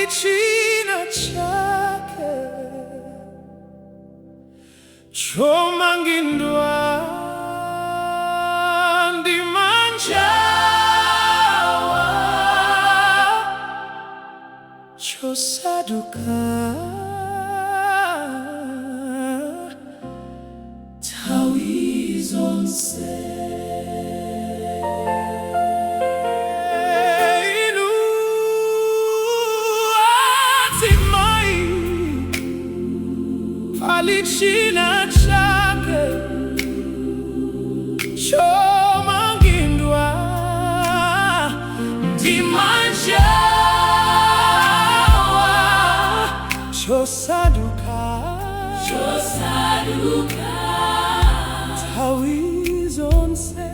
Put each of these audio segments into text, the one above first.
Pali china chake chomangidwa ndi manjawa, chosaduka nthawi zonse. Inu azimayi, pali china chake chomangidwa ndi manjawa, chosaduka Chosaduka nthawi zonse.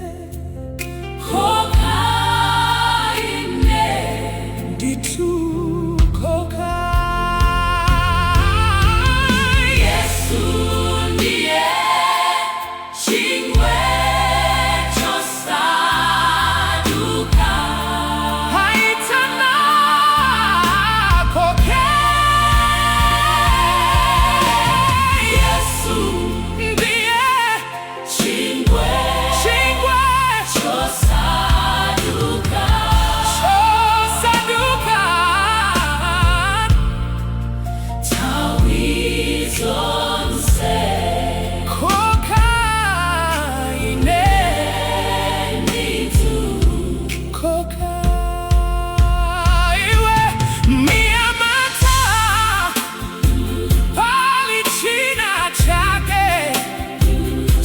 Koka ine. Ndithu koka. Yesu ndiye chingwe chosaduka. Aitana koke. Yesu Ndiye chingwe chingwe chosaduka. Chosaduka Nthawi zonse. Koka ine. Ndithu Koka iwe mnyamata, pali china chake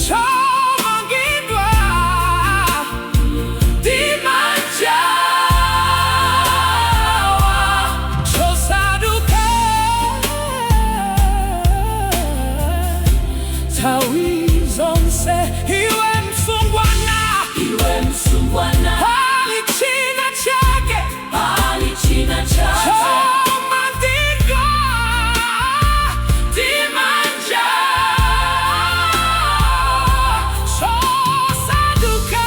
chomangidwa ndi manjawa, chosaduka nthawi zonse. Iwe msungwana, Iwe msungwana, pali china chake pali china chake chomangidwa ndi manjawa, chosaduka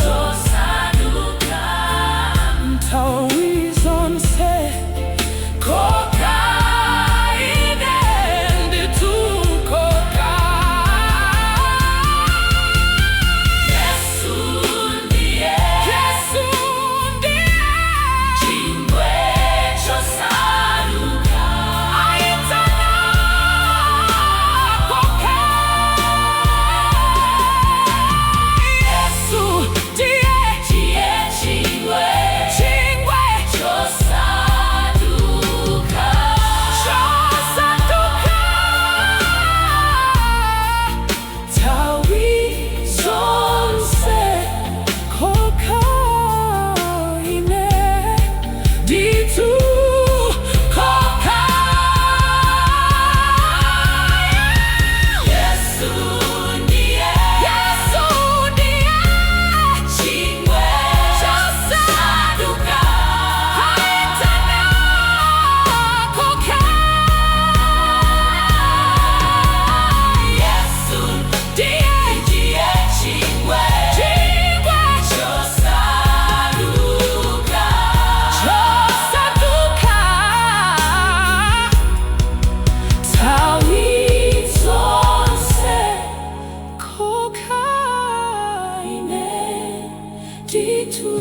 chosaduka. Nthawi zonse. Koka ine. Ndithu koka. Yesu ndiye Yesu ndiye chingwe chosaduka. Aitana koke. Yesu ndiye Ndiye chingwe chingwe chosaduka. Chosaduka Nthawi zonse. Koka ine. Ndithu koka. Yesu ndiye Yesu ndiye chingwe chosaduka. Aitana koke. Yesu Ndiye ndiye chingwe chingwe chosaduka. Chosaduka Nthawi zonse. Koka ine. Ndithu.